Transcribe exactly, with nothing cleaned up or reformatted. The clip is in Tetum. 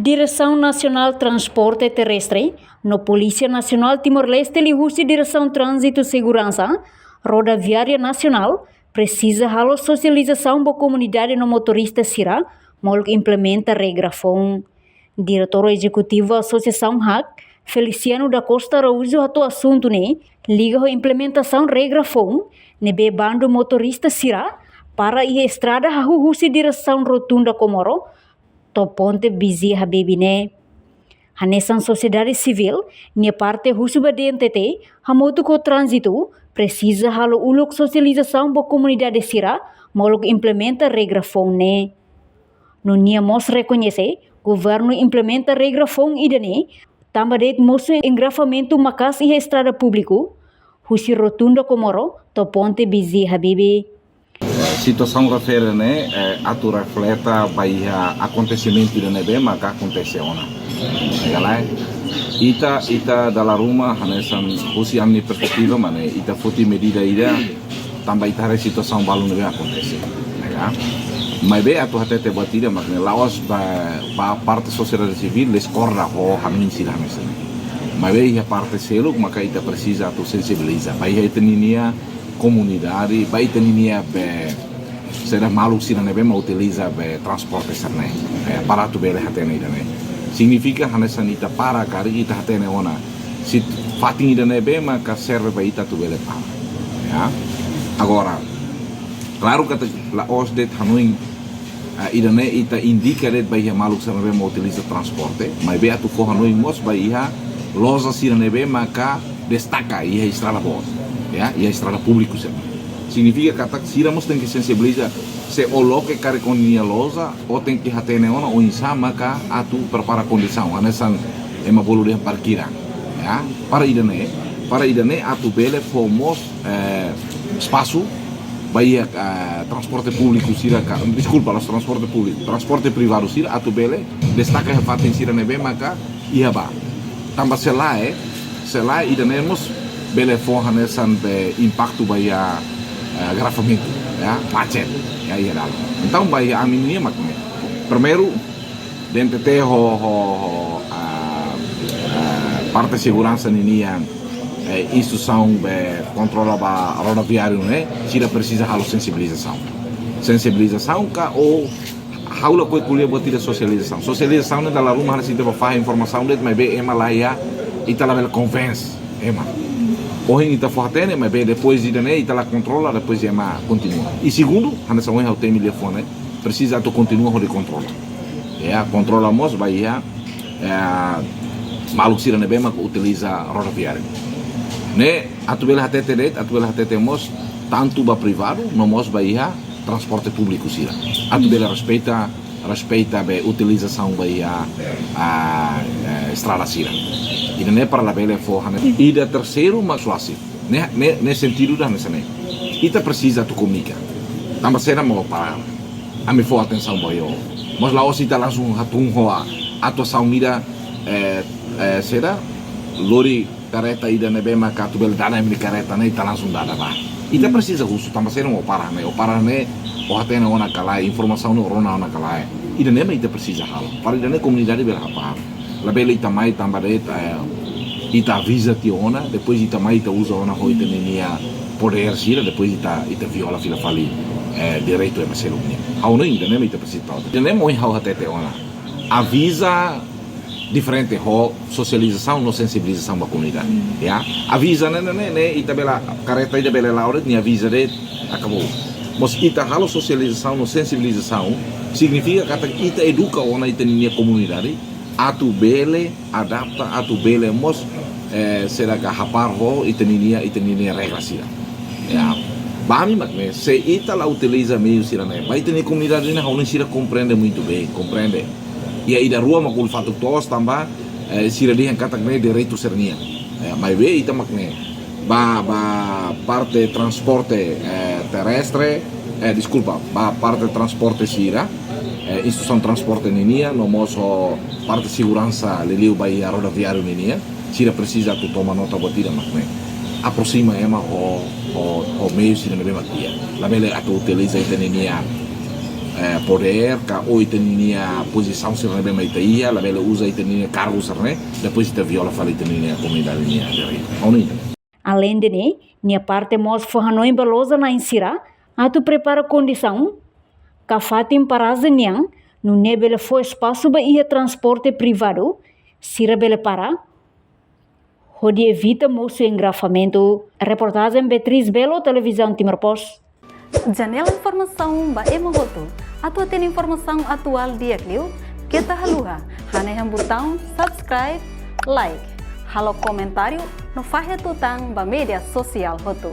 Diresaun Nasionál Transporte Terrestre no Polísia Nasionál Timor-Leste liuhusi Diresaun Tránzitu Seguransa Rodoviária Nasionál presiza halo sosializasaun ba komunidade no motorista sira molok implementa regra foun. Diretór Ezekutivu Asosiasaun HAK, Feliciano da Costa Araújo hato'o asuntu ne'e liga ho implementasaun regra foun ne'ebé bandu motorista sira para iha estrada hahú husi diresaun Rotunda Comoro to'o ponte Bezerra Habibie ne'e. Hanesan sosiedade sivíl nia parte husu ba D N T T hamutuk ho tránzitu presiza halo uluk sosializasaun ba komunidade sira molok implementa regra foun ne'e. No nia mós rekoñese governu implementa regra foun ida-ne'e tanba de'it mosu engarrafamentu maka'as iha estrada públiku husi Rotunda Comoro to'o ponte Bezerra Habibie. Situasaun refere ne'e, eh, atu refleta ba iha akontesimentu ida ne'ebé maka akontese ona. Ita, ita dala ruma hanesan husi ami-nia perspetiva mak ne'e, ita foti medida ida tanba ita haree situasaun balu ne'ebé akontese. Maibé atu hatete buat ida mak ne'e la'ós ba, ba parte sosiedade sivíl diskorda ho hanoin sira hanesan ne'e. Maibé iha parte seluk maka ita presiza atu sensibiliza ba iha ita-nia komunidade, ba ita-nia be, saida, maluk sira ne'ebé mak utiliza be transporte sira-ne'e. Eh, para atu bele hatene ida-ne'e. Signifika hanesan ita para karik ita hatene ona. Se fatin ida ne'ebé maka serve ba ita atu bele para. Ya. Agora, klaru katak la'ós de'it hanoin, ah, ida-ne'e ita indika de'it ba iha maluk sira ne'ebé mak utiliza transporte, maibé atu fó hanoin mós ba iha loja sira ne'ebé maka destaka iha estrada boot, ya, iha estrada públiku sira. Signifika katak sira mós tenke sensibiliza, se ó loke karik ó-nia loja, ó tenke hatene ona oinsá maka atu prepara kondisaun, hanesan ema bolu dehan parkira, ya, para ida-ne'e, para ida-ne'e atu bele fó mós, eh, espasu ba iha, eh, transporte públiku sira ka, deskulpa, la'ós transporte públiku, transporte privadu sira atu bele destaka iha fatin sira ne'ebé maka iha ba. Tanba se lae, se lae ida-ne'e mós bele fó hanesan be impaktu ba iha, eh, engarrafamentu, ya, macet, ya, iha dalan. Entaun ba iha ami-nia mak ne'e. Primeiru, D N T T ho, ho, ho, ah, ah, parte seguransa ninian, eh, instituisaun be kontrola ba rodoviáriu ne'e, sira presiza halo sensibilizasaun. Sensibilizasaun ka ou ha'u lakohi ko'alia buat ida sosializasaun. Sosializasaun ne'e dala ruma hanesan ita bá fahe informasaun de'it maibé ema laiha, ita labele convince ema. Ohin ita fó hatene maibé depois ida-ne'e ita la kontrola, depois ema kontinua. I segundu, hanesan ohin ha'u temi liafuan ne'e, presiza atu kontinua hodi kontrola. Ya, kontrola mós ba iha, eh, maluk sira ne'ebé mak utiliza rodoviáriu. Ne'e atu bele hatete de'it, atu bele hatete mós tantu ba privadu, no mós ba iha transporte públiku sira. Atu bele respeita, respeita be utilizasaun ba iha, ah, eh, estrada sira. Ida-ne'e para labele fó hanesan. Ida terseiru mak suasi. Ne'e, ne'e, ne'e sentidu ida hanesan ne'e. Ita presiza atu komunika. Tanba saida mak ó para. Ami fó atensaun ba ó. Mas la'ós ita langsung hatún ho atuasaun ida, eh, eh, saida, lori kareta ida ne'ebé maka atu bele dada imi-nia kareta ne'e ita langsung dada bá. Ita presiza husu tanba saida mak ó para ne'e, ó para ne'e, ó hatene ona ka lae, informasaun ne'e ó rona ona ka lae. Ida-ne'e mak ita presiza halo. Para ida-ne'e komunidade bele hapar. Labele ita mai tanba de'it, eh, ita aviza tiha ona, depois ita mai ita uza ona ho ita-nia podér sira, depois ita, ita viola fila fali, eh, direitu ema seluk nian. Ha'u hanoin ida-ne'e mak ita presiza tau. Ida-ne'e mak ohin ha'u hatete ona. Aviza diferente ho sosializasaun no sensibilizasaun ba komunidade. Ya, aviza ne'e, ne'e, ne'e, ne'e, ita bele, kareta ida bele la'o de'it, nia aviza de'it, akabou. Mas ita halo sosializasaun no sensibilizasaun, signifika katak ita eduka ona ita-nia komunidade, atu bele adapta, atu bele mós, eh, saida ka hapar ho ita-nia, ita-nia regra sira. Ya. Ba ami mak ne'e, se ita la utiliza meiu sira-ne'e, ba ita-nia komunidade ne'e ha'u hanoin sira komprende muito bem, komprende. Iha ida rua mak uluk fatuk toos tanba, eh, sira dehan katak ne'e direitu sira-nian. Ya, maibé ita mak ne'e. Ba, ba parte transporte, eh, terrestre, eh, deskulpa, ba parte transporte sira, eh, instituisaun transporte ninian, no mós ho parte seguransa liuliu ba iha rodoviáriu ninian, sira presiza atu toma nota buat ida mak ne'e. Aproxima ema ho, ho, ho meiu sira ne'ebé mak iha. Labele atu utiliza ita-nia eh, podér ka ou ita-nia pozisaun sira ne'ebé mak ita iha, labele uza ita-nia kargu sira-ne'e, depois ita viola fali ita-nia komunidade nia direitu. Ha'u hanoin ida-ne'e. Aleinde ne'e, nia parte mós fó hanoin ba loja-na'in sira atu prepara kondisaun ka fatin parajen nian, nune'e bele fó espasu ba iha transporte privadu sira bele para, hodi evita mosu engarrafamentu. Reportajen Beatriz Belo, Televizaun Timor Post. Janela informasaun ba ema hotu. Atu hatene informasaun atuál di'ak liu, keta haluha hanehan butaun subscribe, like, halo komentáriu no fahe tutan ba média sosiál hotu.